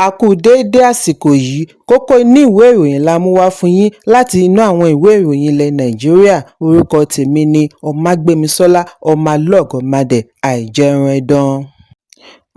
A kú déédé àsìkò yìí. Kókó inú ìwé ìròyìn la mú wá fún yín láti inú àwọn ìwé ìròyìn ilẹ̀ Nàìjíríà. Orúkọ tèmi ni Ọmágbémisọ́lá Ọmọlọ́gọ̀mádẹ Àìjẹunẹdàn.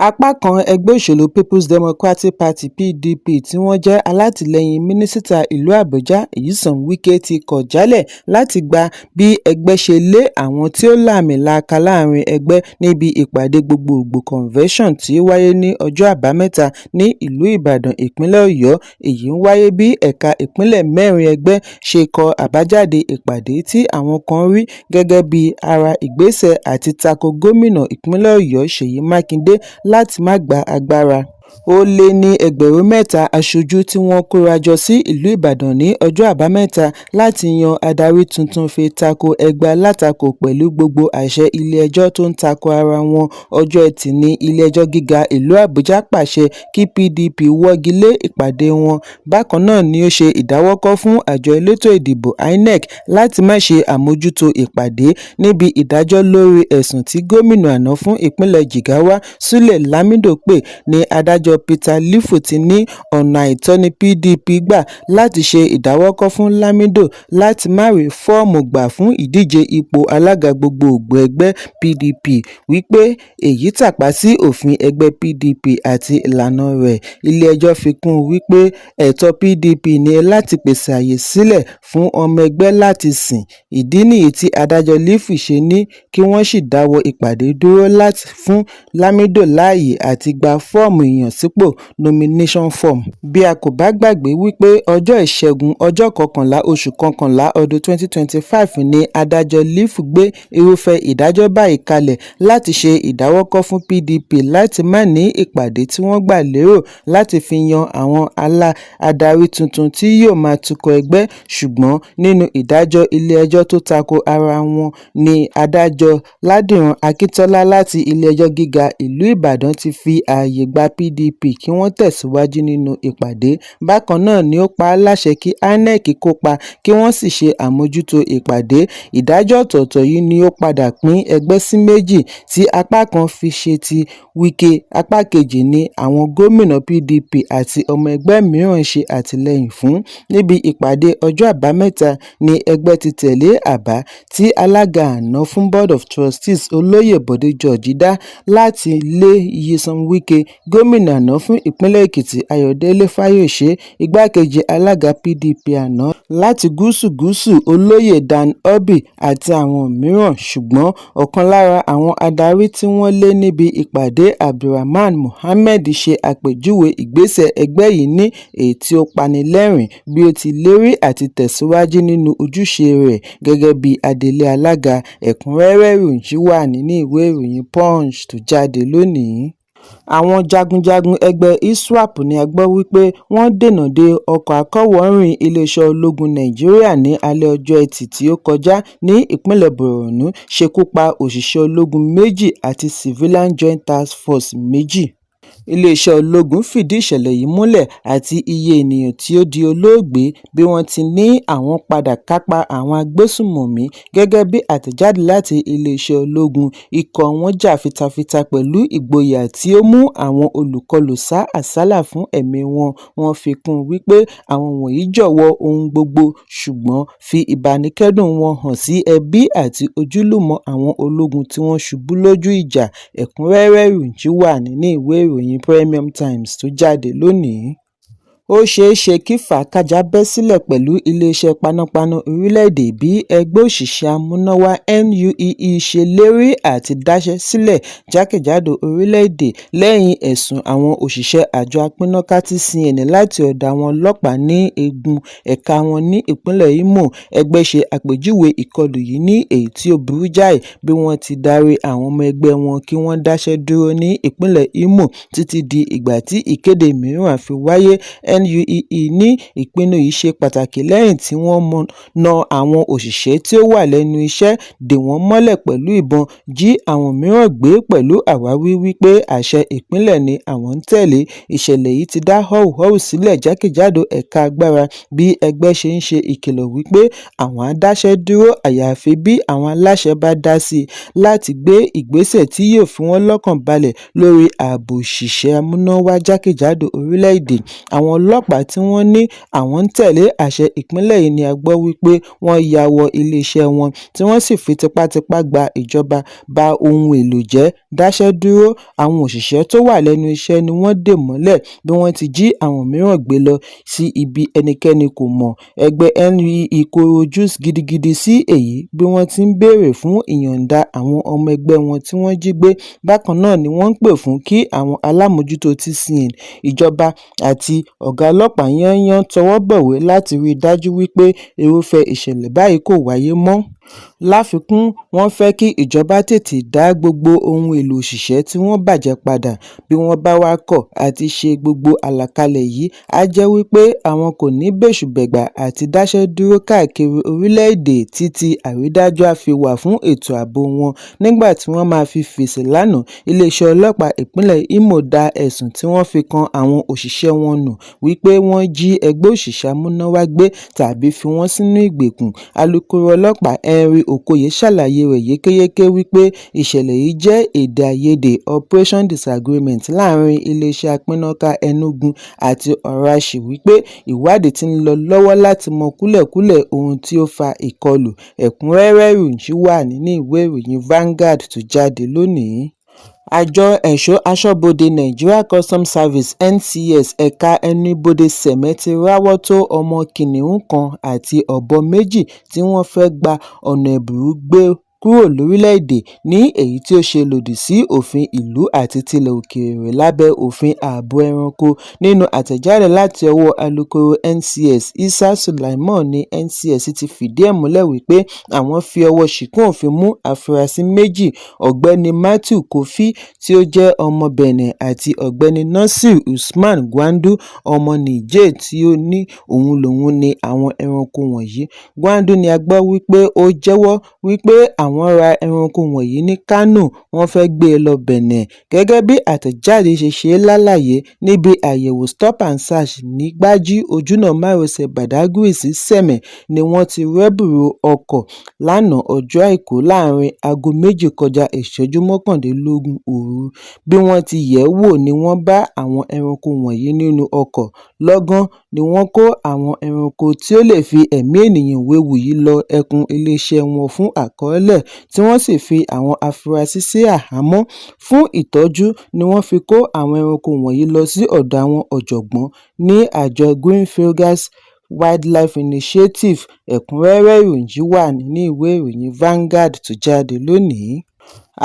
Apá kan ẹgbẹ́ òṣèlú Peoples Democratic Party (PDP) tí wọ́n jẹ́ alátìlẹyìn Mínísítà ìlú Àbújá Nyesom Wike ti kọ̀ jálẹ̀ láti gba bí ẹgbẹ́ ṣe lé àwọn tí ó láàmìlaaka láàrin ẹgbẹ́ níbi ìpàdé gbogboògbò convention tí ó wáyé ní ọjọ́ Àbámẹ́ta ní ìlú Ìbàdàn, ìpínlẹ̀ Ọ̀yọ́. Èyí ń wáyé bí ẹ̀ka ìpínlẹ̀ mẹ́rin ẹgbẹ́ ṣe kọ àbájáde ìpàdé tí àwọn kan rí gẹ́gẹ́ bí ara ìgbésẹ̀ àti tako gómìnà ìpínlẹ̀ Ọ̀yọ́ Ṣèyí Mákindé láti má gba agbára. Ó lé ní ẹgbẹ̀rún 3 aṣojú tí wọ́n kóra jọ sí ìlú Ìbàdàn ní ọjọ́ Àbámẹ́ta láti yan adarí tuntun fi tako ẹgbẹ́ alátakò pẹ̀lú gbogbo àṣẹ ilé-ẹjọ́ tó ń tako ara wọn. Ọjọ́ Ẹtì ní Ilé-ẹjọ́ Gíga ìlú Àbújá pàṣẹ kí PDP wọ́gi lé ìpàdé wọn. Bákan náà ni ó ṣe ìdáwọ́kọ̀ fún àjọ elétò ìdìbò INEC láti má ṣe àmójútó ìpàdé. Níbi ìdájọ́ lórí ẹ̀sùn tí gómìnà àná fún ìpínlẹ̀ Jigawa Sule Lamido pè ní adájọ́ Peter Lifu ti ní ọ̀nà àìtọ́ ní PDP gbà láti ṣe ìdáwọ́kọ̀ fún Lamido láti má rí fọ́ọ̀mù gbà fún ìdíje ipò alága gbogboògbò ẹgbẹ́ PDP, wípé èyí tàpá sí òfin ẹgbẹ́ PDP àti ìlànà rẹ̀. Ilé-ẹjọ́ fi kún un wípé ẹ̀tọ́ PDP ní láti pèsè àyè sílẹ̀ fún ọmọ ẹgbẹ́ láti sìn, ìdí nìyí tí adájọ́ Lifu ṣe ní kí wọ́n sì dáwọ́ ìpàdé dúró láti fún Lamido láàyè àti gba fọ́ọ̀mù ìyànsípò nomination form. Bí a kò bá gbàgbé wípé ọjọ́ Ìṣẹ́gun, ọjọ́ 11 oṣù kọkànlá ọdún 2025 ní adájọ́ Lifu gbé irúfẹ́ ìdájọ́ báyìí kalẹ̀ láti ṣe ìdáwọ́kọ̀ fún PDP láti má ní ìpàdé tí wọ́n gbà lérò láti fi yan àwọn adarí tuntun tí yóò máa tukọ̀ ẹgbẹ́. Ṣùgbọ́n nínú ìdájọ́ ilé-ẹjọ́ tó tako ara wọn ní adájọ́ Ládìran Akíntọ́lá láti Ilé-ẹjọ́ Gíga ìlú Ìbàdàn ti fi ààyè gba PDP kí wọ́n tẹ̀síwájú nínú ìpàdé. Bákan náà ni ó pa á láṣẹ kí INEC kópa kí wọ́n sì ṣe àmójútó ìpàdé. Ìdájọ́ ọ̀tọ̀ọ̀tọ̀ yìí ni ó padà pín ẹgbẹ́ sí méjì, tí apá kan fi ṣe ti Wike, apá kejì ní àwọn gómìnà PDP àti ọmọ ẹgbẹ́ mìíràn ṣe àtìlẹ́yìn fún. Níbi ìpàdé ọjọ́ Àbámẹ́ta ní ẹgbẹ́ ti tẹ̀lé àbá tí alága àná fún Board of Trustees Olóyè Bọ̀dé George dá láti lé Nyesom Wike, gómìnà àná fún ìpínlẹ̀ Èkìtì Ayọ̀délé Fáyọ̀ṣe, igbákejì alága PDP àná láti gúúsù gúúsù Olóyè Dan Orbih àti àwọn mìíràn. Ṣùgbọ́n ọ̀kan lára àwọn adarí tí wọ́n lé níbi ìpàdé, Abdulrahman Mohammed, ṣe àpèjúwe ìgbésẹ̀ ẹgbẹ́ yìí ní èyí tí ó pani lẹ́rìn-ín bí ó ti lérí àti tẹ̀síwájú nínú ojúṣe rẹ̀ gẹ́gẹ́ bí adelé alága. Ẹ̀kúnrẹ́rẹ́ ìròyìn ṣì wà nínú ìwé ìròyìn Punch tó jáde lónìí. Àwọn jagunjagun ẹgbẹ́ ISWAP ní a gbọ́ wípé wọ́n dènà de ọkọ̀ akọ́wọ̀ọ́rìn iléeṣẹ́ ológun Nàìjíríà ní alẹ́ ọjọ́ Ẹtì tí ó kọjá ní ìpínlẹ̀ Borno, ṣekú pa òṣìṣẹ́ ológun 2 àti Civilian Joint Task Force 2. Iléeṣẹ́ ológun fìdí ìṣẹ̀lẹ̀ yìí múlẹ̀ àti iye ènìyàn tí ó di olóògbé bí wọ́n ti ní àwọn padà kápá àwọn agbésùnmọ̀mí. Gẹ́gẹ́ bí àtẹ̀jáde láti iléeṣẹ́ ológun, ikọ̀ wọn jà fitafita pẹ̀lú ìgboyà tí ó mú àwọn olùkọlù sá àsálà fún ẹ̀mí wọn. Wọ́n fi kún un wípé àwọn wọ̀nyí jọ̀wọ́ ohun gbogbo ṣùgbọ́n fi ìbánikẹ́dùn wọn hàn sí ẹbí àti ojúlùmọ̀ àwọn ológun tí wọ́n ṣubú lójú ìjà. Ẹ̀kúnrẹ́rẹ́ ìròyìn ṣì wà nínú ìwé ìròyìn Premium Times tó jáde lónìí. Ó ṣeé ṣe kí fàákájàá bẹ́ sílẹ̀ pẹ̀lú iléeṣẹ́ panápaná orílẹ̀-èdè bí ẹgbẹ́ òṣìṣẹ́ amúnáwá NUEE ṣe lérí àti dáṣẹ́ sílẹ̀ jákèjádò orílẹ̀-èdè lẹ́yìn ẹ̀sùn àwọn òṣìṣẹ́ àjọ apínnáká TCN láti ọ̀dọ̀ àwọn ọlọ́pàá ní Egun ẹ̀ka wọn ní ìpínlẹ̀ Imo. Ẹgbẹ́ ṣe àpèjúwe ìkọlù yìí ní èyí tí ó burú jáì bí wọ́n ti darí àwọn ọmọ ẹgbẹ́ wọn kí wọ́n dáṣẹ́ dúró ní ìpínlẹ̀ Imo títí di ìgbà tí ìkéde mìíràn á fi wáyé. NUEE ní ìpinnu yìí ṣe pàtàkì lẹ́yìn tí wọ́n na àwọn òṣìṣẹ́ tí ó wà lẹ́nu iṣẹ́, dè wọ́n mọ́lẹ̀ pẹ̀lú ìbọn, jí àwọn mìíràn gbé pẹ̀lú àwáwí wípé àṣẹ ìpínlẹ̀ ni àwọn ń tẹ̀lé. Ìṣẹ̀lẹ̀ yìí ti dá họ́wùhọ́wù sílẹ̀ jákèjádò ẹ̀ka agbára bí ẹgbẹ́ ṣe ń ṣe ìkìlọ̀ wípé àwọn á dáṣẹ́ dúró àyàfi bí àwọn aláṣẹ bá dá sí i láti gbé ìgbésẹ̀ tí yóò fi wọ́n lọ́kàn balẹ̀ lórí ààbò òṣìṣẹ́ amúnáwá jákèjádò orílẹ̀-èdè. Àwọn ọlọ́pàá tí wọ́n ní àwọn ń tẹ̀lé àṣẹ ìpínlẹ̀ yìí ni a gbọ́ wípé wọ́n ya wọ iléeṣẹ́ wọn tí wọ́n sì fi tipátipá gba ìjọba, ba ohun èlò jẹ́, dáṣẹ́ dúró, àwọn òṣìṣẹ́ tó wà lẹ́nu iṣẹ́ ni wọ́n dè mọ́lẹ̀ bí wọ́n ti jí àwọn mìíràn gbé lọ sí ibi ẹnikẹ́ni kò mọ̀. Ẹgbẹ́ NUEE kọ̀rọ̀ ojú gidigidi sí èyí bí wọ́n ti ń béèrè fún ìyọ̀ǹda àwọn ọmọ ẹgbẹ́ wọn tí wọ́n jí gbé. Bákan náà ni wọ́n ń pè fún kí àwọn alámòójútó TCN, ìjọba àti ọ̀gá ọlọ́pàá yányán tọwọ́ bọ̀wé láti rí i dájú wípé irúfẹ́ ìṣẹ̀lẹ̀ báyìí kò wáyé mọ́. Láfikún, wọ́n fẹ́ kí ìjọba tètè dá gbogbo ohun èlò òṣìṣẹ́ tí wọ́n bàjẹ́ padà. Bí wọ́n bá wá kọ̀ àti ṣe gbogbo àlàkalẹ̀ yìí, á jẹ́ wípé àwọn kò ní bẹ́ṣù-bẹ̀gbà àti dáṣẹ́ dúró káàkiri orílẹ̀-èdè títí àrídájú á fi wà fún ètò ààbò wọn. Nígbà tí wọ́n máa fi fèsì lánàá, iléeṣẹ́ ọlọ́pàá ìpínlẹ̀ Imo da ẹ̀sùn tí wọ́n fi kan àwọn òṣìṣẹ́ wọn nù wípé wọ́n jí ẹgbẹ́ òṣìṣẹ́ amúnáwá gbé tàbí fi wọ́n sínú ìgbèkùn. Alukoro ọlọ́pàá Henry Okoye ṣàlàyé rẹ̀ yékéyéké wípé ìṣẹ̀lẹ̀ yìí jẹ́ èdè-àìyedè "operation disagreement" láàárín iléeṣẹ́ apínnáká Enugu àti Orashi, wípé ìwádìí tí ń lọ lọ́wọ́ láti mọ kúlẹ̀kúlẹ̀ ohun tí ó fa ìkọlù. Ẹ̀kúnrẹ́rẹ́ ìròyìn ṣì wà nínú ìwé ìròyìn Vanguard tó jáde lónìí. Àjọ Ẹ̀ṣọ́ Aṣọ́bodè Nigeria Customs Service (NCS) ẹ̀ka ẹnu-ibodè Sèmè ti ráwọ́ tó ọmọ kìnìún kan àti ọ̀bọ méjì tí wọ́n fẹ́ gba ọ̀nà ẹ̀bùrú gbé kúrò lórílẹ̀-èdè, ní èyí tí ó ṣe lòdì sí òfin ìlú àti tilẹ̀ òkèèrè lábẹ́ Òfin Ààbò Ẹranko. Nínú àtẹ̀jáde láti ọwọ́ Alukoro NCS, Isa Sulaiman ní NCS ti fìdí ẹ̀ múlẹ̀ wípé àwọn fi ọwọ́ ṣìkún òfin mú afurasí méjì, Ọ̀gbẹ́ni Matthew Kofi tí ó jẹ́ ọmọ Benin àti Ọ̀gbẹ́ni Nasir Usman Gwandu, ọmọ Niger tí ó ní òun lòun ni àwọn ẹranko wọ̀nyí. Gwandu ni a gbọ́ wípé ó jẹ́wọ́ wípé àwọn ra ẹranko wọ̀nyí ní Kánò, wọ́n fẹ́ gbé e lọ Benin. Gẹ́gẹ́ bí àtẹ̀jáde ṣe ṣe lálàyé, níbi àyẹ̀wò stop and search ní Gbájí, ojúnà márosẹ̀ Badagry sí Sèmè ni wọ́n ti rẹ́bùrú ọkọ̀ lánàá ọjọ́ Àìkú láàárín aago 2:19 òru. Bí wọ́n ti yẹ̀ ẹ́ wò ni wọ́n bá àwọn ẹranko wọ̀nyí nínú ọkọ̀. Lọ́gán ni wọ́n kó àwọn ẹranko tí ó lè fi ẹ̀mí ènìyàn wewu yìí lọ ẹkùn iléeṣẹ́ wọn fún àkọọ́lẹ̀, tí wọ́n sì fi àwọn afurasí sí àhámọ́. Fún ìtọ́jú ni wọ́n fi kó àwọn ẹranko wọ̀nyí lọ sí ọ̀dọ̀ àwọn ọ̀jọ̀gbọ́n ní àjọ Green Fingers Wildlife Initiative. Ẹ̀kúnrẹ́rẹ́ ìròyìn yìí wà nínú ìwé ìròyìn Vanguard tó jáde lónìí.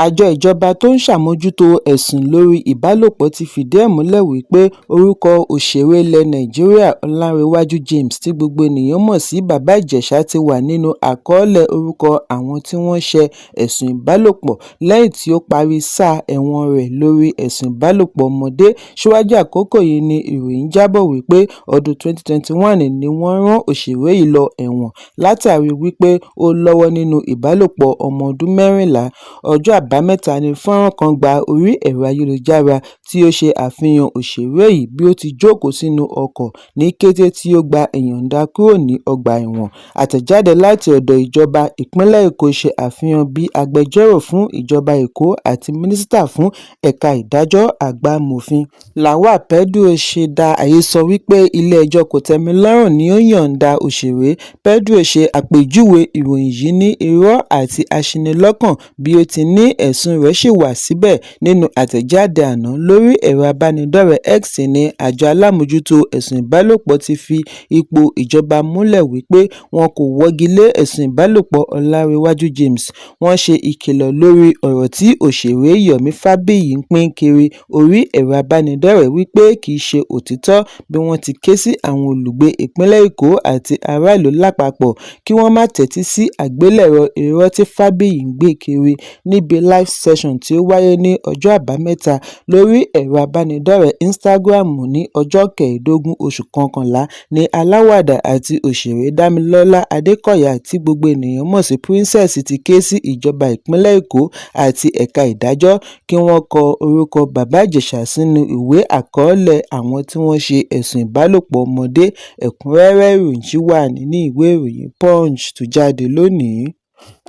Àjọ ìjọba tó ń ṣàmójútó ẹ̀sùn lórí ìbálòpọ̀ ti fìdí ẹ̀ múlẹ̀ wípé orúkọ òṣèré ilẹ̀ Nàìjíríà Ọlánrewájú James tí gbogbo ènìyàn mọ̀ sí Bàbá Ìjẹ̀ṣà ti wà nínú àkọọ́lẹ̀ orúkọ àwọn tí wọ́n ṣẹ ẹ̀sùn ìbálòpọ̀ lẹ́yìn tí ó parí sáà ẹ̀wọ̀n rẹ̀ lórí ẹ̀sùn ìbálòpọ̀ ọmọdé. Síwájú àkókò yìí ni ìròyìn jábọ̀ wípé ọdún 2021 ni wọ́n rán òṣèré yìí lọ ẹ̀wọ̀n látàrí wípé ó lọ́wọ́ nínú ìbálòpọ̀ ọmọ ọdún 14. Ọjọ́ Àbámẹ́ta ní fọ́nrán kan gba orí ẹ̀rọ ayélujára tí ó ṣe àfihàn òṣèré yìí bí ó ti jókòó sínú ọkọ̀ ní kété tí ó gba ìyọ̀ǹda kúrò ní ọgbà ẹ̀wọ̀n. Àtẹ̀jáde láti ọ̀dọ̀ ìjọba ìpínlẹ̀ Èkó ṣe àfihàn bí agbẹjọ́rò fún ìjọba Èkó àti mínísítà fún ẹ̀ka ìdájọ́, Àgbà Amòfin Lawal Pedro ṣe dá àhesọ wípé ilé-ẹjọ́ kòtẹ́milọ́rùn ní ó yọ̀ǹda òṣèré. Pedro ṣe àpèjúwe ìròyìn yìí ní irọ́ àti aṣinilọ́kàn bí ó ti ní ẹ̀sùn rẹ̀ ṣì wà síbẹ̀. Nínú àtẹ̀jáde àná lórí ẹ̀rọ ìbánidọ́rẹ̀ẹ́ X ní àjọ alámòójútó ẹ̀sùn ìbálòpọ̀ ti fi ipò ìjọba múlẹ̀ wípé wọn kò wọ́gi lé ẹ̀sùn ìbálòpọ̀ Ọlánrewájú James. Wọ́n ṣe ìkìlọ̀ lórí ọ̀rọ̀ tí òṣèré Yomi Fabiyi ń pín kiri orí ẹ̀rọ ìbánidọ́rẹ̀ẹ́ wípé kìí ṣe òtítọ́ bí wọ́n ti ké sí àwọn olùgbé ìpínlẹ̀ Èkó àti aráàlú lápapọ̀ kí wọ́n má tẹ́tí sí àgbélẹ̀rọ irọ́ tí Fábíyì ń gbé kiri níbi Live Session tí ó wáyé ní ọjọ́ Àbámẹ́ta lórí ẹ̀rọ ìbánidọ́rẹ̀ẹ́ Instagram ní ọjọ́ kẹẹ̀ẹ́dógún oṣù kọkànlá ní aláwàdà àti òṣèré Damilola Adekoya tí gbogbo ènìyàn mọ̀ sí Princess ti ké sí ìjọba ìpínlẹ̀ Èkó àti ẹ̀ka ìdájọ́ kí wọ́n kọ orúkọ Bàbá Ìjẹ̀ṣà sínú ìwé àkọọ́lẹ̀ àwọn tí wọ́n ṣe ẹ̀sùn ìbálòpọ̀ ọmọdé. Ẹ̀kúnrẹ́rẹ́ ìròyìn ṣì wà nínú ìwé ìròyìn Punch tó jáde lónìí.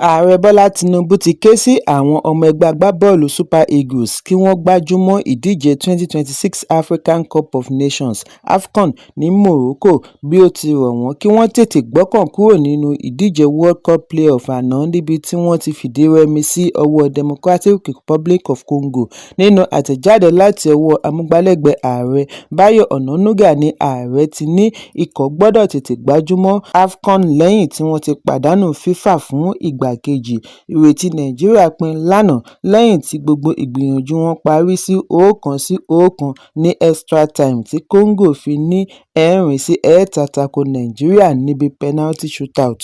Ààrẹ Bọ́lá Tinubu ti ké sí àwọn ọmọ ẹgbẹ́ agbábọ́ọ̀lù Super Eagles kí wọ́n gbájú mọ́ ìdíje 2026 Africa Cup of Nations (AFCON) ní Morocco bí ó ti rọ̀ wọ́n kí wọ́n tètè gbọ́kàn kúrò nínú ìdíje World Cup play-off àná níbi tí wọ́n ti fìdírẹmi sí ọwọ́ Democratic Republic of Congo. Nínú àtẹ̀jáde láti ọwọ́ amúgbálẹ́gbẹ̀ẹ́ ààrẹ Báyọ̀ Ọ̀nànúgà ní ààrẹ ti ní ikọ̀ gbọ́dọ̀ tètè gbájú mọ́ AFCON lẹ́yìn tí wọ́n ti pàdánù FIFA fún ìgbà kejì. Ìrètí Nàìjíríà pin lánàá lẹ́yìn tí gbogbo ìgbìyànjú wọn parí sí 1-1 ní extra time tí Congo fi ní 4-3 tako Nàìjíríà níbi penalty shootout.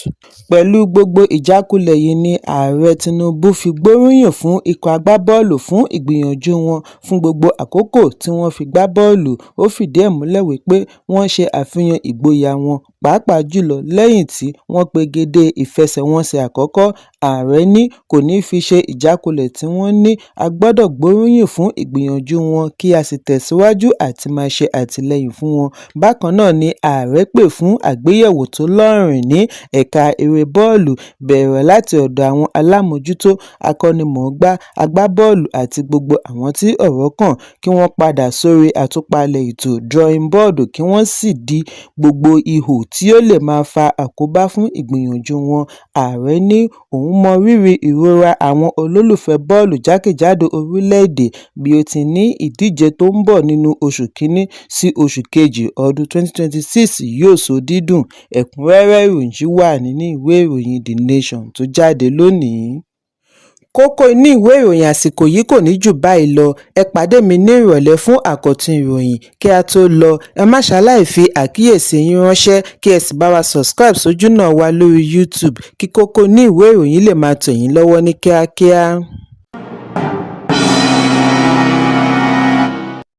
Pẹ̀lú gbogbo ìjákulẹ̀ yìí ní Ààrẹ Tinubu fi gbóríyìn fún ikọ̀ agbábọ́ọ̀lù fún ìgbìyànjú wọn fún gbogbo àkókò tí wọ́n fi gbá bọ́ọ̀lù. Ó fìdí ẹ̀ múlẹ̀ wípé wọ́n ṣe àfihàn ìgboyà wọn, pàápàá jùlọ lẹ́yìn tí wọ́n pegedé ìfẹsẹ̀wọnsẹ̀ àkọ́kọ́. Ààrẹ ní kò ní fi ṣe ìjákulẹ̀ tí wọ́n ní a gbọ́dọ̀ gbóríyìn fún ìgbìyànjú wọn kí a sì tẹ̀síwájú àti máa ṣe àtìlẹ́yìn fún wọn. Bákan náà ni ààrẹ pè fún àgbéyẹ̀wò tó lóòrìn ní ẹ̀ka eré bọ́ọ̀lù, bẹ̀rẹ̀ láti ọ̀dọ̀ àwọn alámòójútó, akọ́nimọ̀ọ́gbá, agbábọ́ọ̀lù àti gbogbo àwọn tí ọ̀rọ̀ kàn kí wọ́n padà sórí àtúpalẹ̀ ètò drawing board kí wọ́n sì dí gbogbo ihò tí ó lè máa fa àkóbá fún ìgbìyànjú wọn. Ààrẹ ní òun mọ rírì ìrora àwọn olólùfẹ́ bọ́ọ̀lù jákèjádò orílẹ̀-èdè bí ó ti ní ìdíje tó ń bọ̀ nínú oṣù kínní sí oṣù kejì ọdún 2026 yóò sọ dídùn. Ẹ̀kúnrẹ́rẹ́ ìròyìn ṣì wà nínú ìwé ìròyìn The Nation tó jáde lónìí. Kókó inú ìwé ìròyìn àsìkò yìí kò ní jù báyìí lọ. Ẹ pàdé mi ní ìrọ̀lẹ́ fún àkọ́tún ìròyìn. Kí a tó lọ, ẹ má ṣaláì fi àkíyèsí yín ránṣẹ́ kí ẹ sì bá wa subscribe sójúnà wa lórí YouTube kí kókó inú ìwé ìròyìn lè máa tẹ̀ yín lọ́wọ́ ní kíákíá.